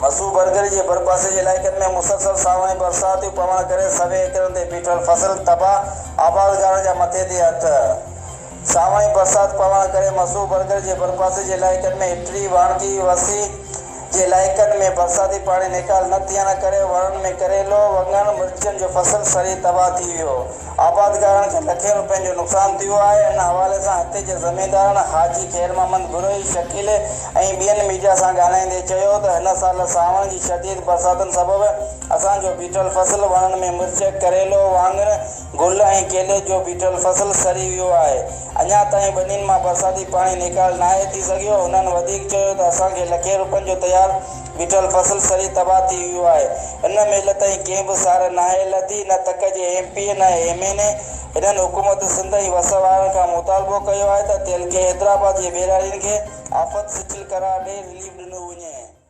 مسو برگري جي ڀرپاسي جي علائقن ۾ مسلسل سانوڻي برساتيون پوڻ ڪري سوين ايڪڙن تي بيٺل فصل تباهه، آبادگارن جا مٿي تي هٿ. سانوڻي برسات پوڻ ڪري مسو برگري جي ڀرپاسي جي علائقن ۾ اٽري، واڻڪي، وسي جي علائقن ۾ برساتي پاڻي نيڪال نه ٿيڻ ڪري وڻن ۾ ڪريلو، وڱڻ، مرچن جو فصل سڙي تباهه ٿي ويو. آبادگارن کي لکين روپين جو نقصان ٿيو آهي، ان حوالي سان هتي جي زميندارن حاجي خير محمد بروهي، شڪيل ۽ ٻين ميڊيا سان ڳالهائيندي چيو ته هن سال سانوڻ جي شديد برساتن سبب اسان جو بيٺل فصل وڻن ۾ مرچ، ڪريلو، واڱڻ، گل ۽ ڪيلي جو بيٺل فصل سڙي ويو آهي، اڃا تائين ٻنين مان برساتي پاڻي نيڪال ناهي ٿي سگهيو، هنن وڌيڪ چيو ته اسان کي لکين روپين جو تيار بيٺل فصل سڙي تباهه ٿي ويو آهي. هن مهل تائين ڪنهن به سار ناهي لڌي، نه تڪ جي ايم پي اي نه ايم اين اي. هنن حڪومت سنڌ ۽ وس وارن کان مطالبو ڪيو آهي ته تعلقي حيدرآباد جي ٻهراڙين کي آفت سٽيل قرار ڏئي رليف ڏنو وڃي.